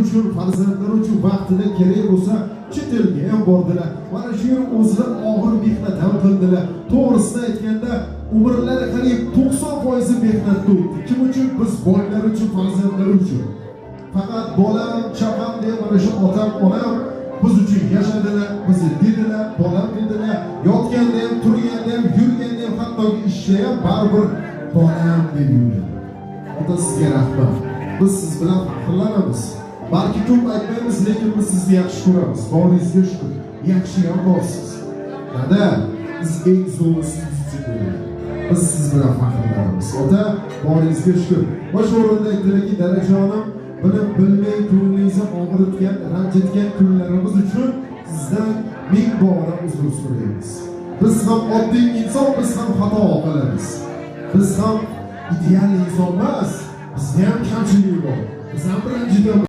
Uchun, farzandlari uchun vaqtida kerak bo'lsa chet elga ham bordilar. Mana shu yer o'zida og'ir mehnat ham qildilar. To'g'risini aytganda, umrlari qariyb 90% mehnatda o'tdi. Kim uchun? Biz bolalar uchun, farzandlar uchun. Faqat bolam, chaqam deb mana shu otam, onam biz uchun yashadilar, bizni dedilar, bolam dedilar. Yotganda ham, turganda ham, yurganda ham, hattoki ishda ham baribir bolam deb yurdilar. Ota, sizga rahmat. Biz siz bilan faxrlanamiz. Balki ko'p aytmaymiz, lekin biz sizni yaxshi ko'ramiz. Boringizga shukur. Yaxshi ham borsiz. Dada, biz eng zo'risi biz uchun bo'ladi. Biz siz bilan faxrlanamiz. Ota, boringizga shukur. Va shu o'rinda aytdilarki, dadajonim, bilib bilmay ko'nglingizni og'ritgan, ranjitgan kunlarimiz uchun sizdan ming bora uzr so'raymiz. Biz ham oddiy inson, biz ham xato qilamiz. Biz ham ideal inson emas, bizda ham kamchilik bor. Biz ham ranjitamiz.